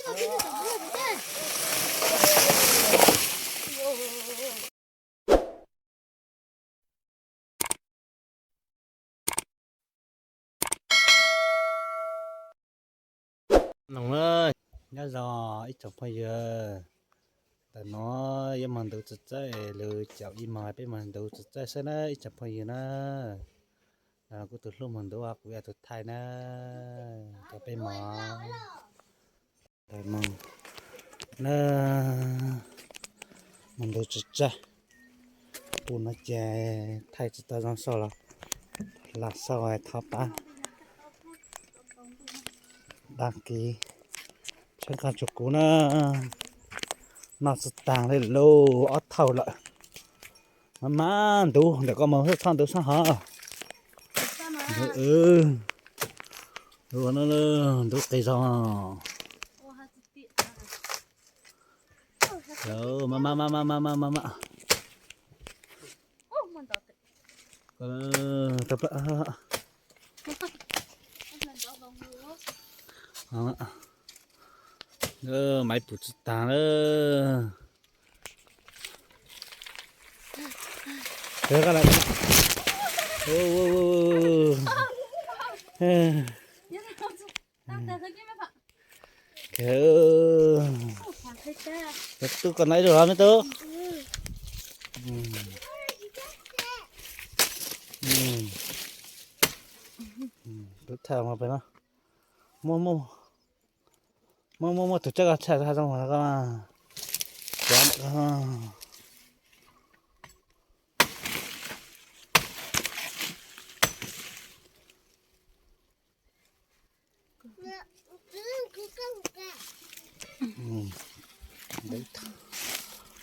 Noog na, nyob zoo ib tsoom phooj ywg, tam no yuav moog ntuv txaij txaij, lug caum ib mos peb moog ntuv txaij txaij xwb na ib tsoom phooj ywg na. Kuv tus hlub moog ntuv, kuv yog tus thaij na, cov peb mos. Moog ntuv txaij txaij, pum no ces thaij tsis tau zoo xauj los, lam xauj thov pab đăng ký txhawb nqa rua kuv na. Noj tsi taag li lauj, ob thaum lawm. Maj maj ntuv, ntawm koj moog xwb txhob ntuv sab hov. Ntuv, ntuv qis zog. Maj maj maj maj maj maj maj. Maiv pum tsi taag lawm. Tub koj naiv rua hov me tub. Tub thaij mas pem no. Muaj muaj muaj muaj tug tsaib koj tshaj zoo koj.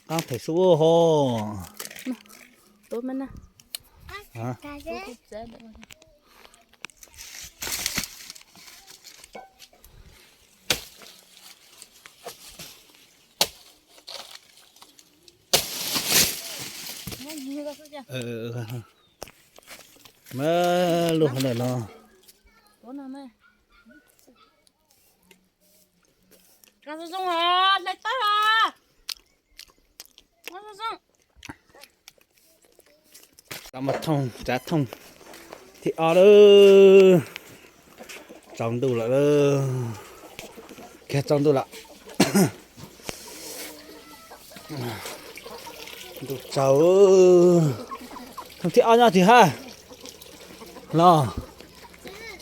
Qaab phem sub ho. Mab lug qhov ntawm no. Tau mas thooj, tsav thooj thib ob lawm. Tsaus ntuj lawm, kiag tsaus ntuj lawm. Ntuj tsaus, thooj thib ob nyob twg hab los?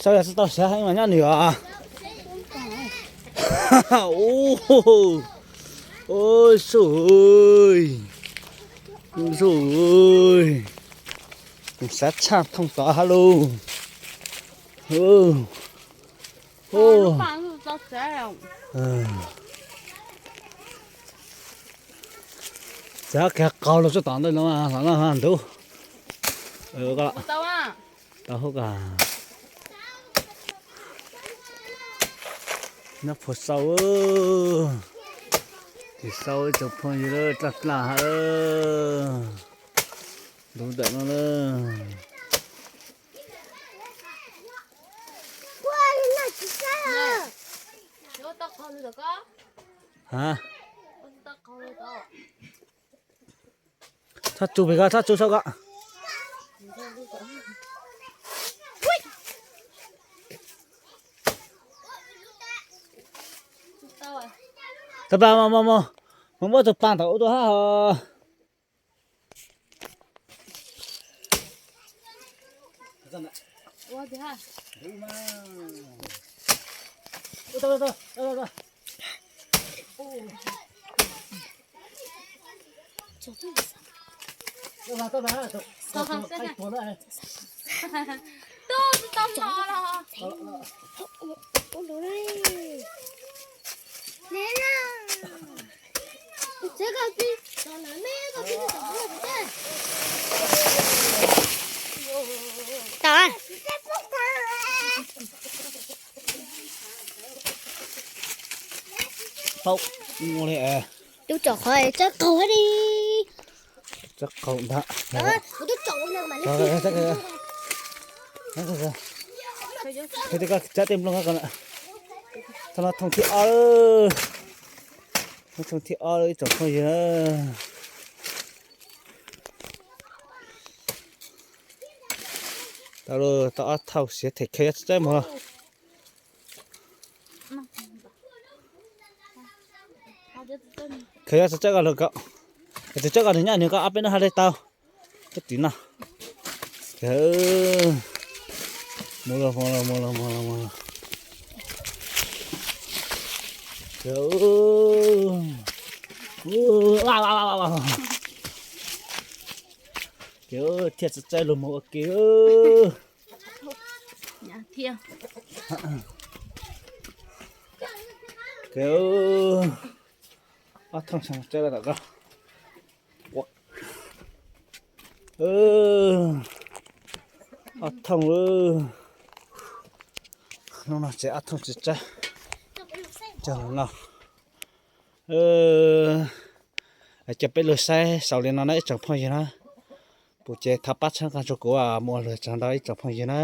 Saib yog tsis tau siav heev mas nyob nws os. Ub, ub, sub, sub, sab tshaj thooj tod hab lauj. Txiav kiag qaug lug tsuj tom ntej no los noj ntub. Tau hub koj. Nyob puag sau, tim sau ib tsoom phooj ywg dlaj dlaj hab. Ntub ntawm no lawm. Txhob tsu pem ko, txhob tsu sau ko. Tau plag mos mos mos, mus muab tug paag tom ub tuaj hab hos. Tau. Paub ua li. Tub tsom qhov txawb qaug hab li. Txawb qaug ntag. Tub tsom. Txawb tej nplooj ko na. Thooj no thooj thib ob, thooj thib ob ib tsoom phooj ywg na. Tau, tau ob thooj siav them khaws yuav txaij mus. Khaws yuav txaij ko lug ko. Tus txaij ko nws nyob nws ko ob peb hnub hab le tau. Ib tim no. Mus los mus los mus los mus los mus los. Thiaj txaij txaij lug mus ua ke. Ob thooj txaij lawm tom ko. Ob thooj, hnub no ces ob thooj txaij cog no. Coj peb lug saib xaus li no na ib tsoom phooj ywg na. Puas ces thov pab txhawb nqa rua kuv mus ua lug tsaug ntau ib tsoom phooj ywg na.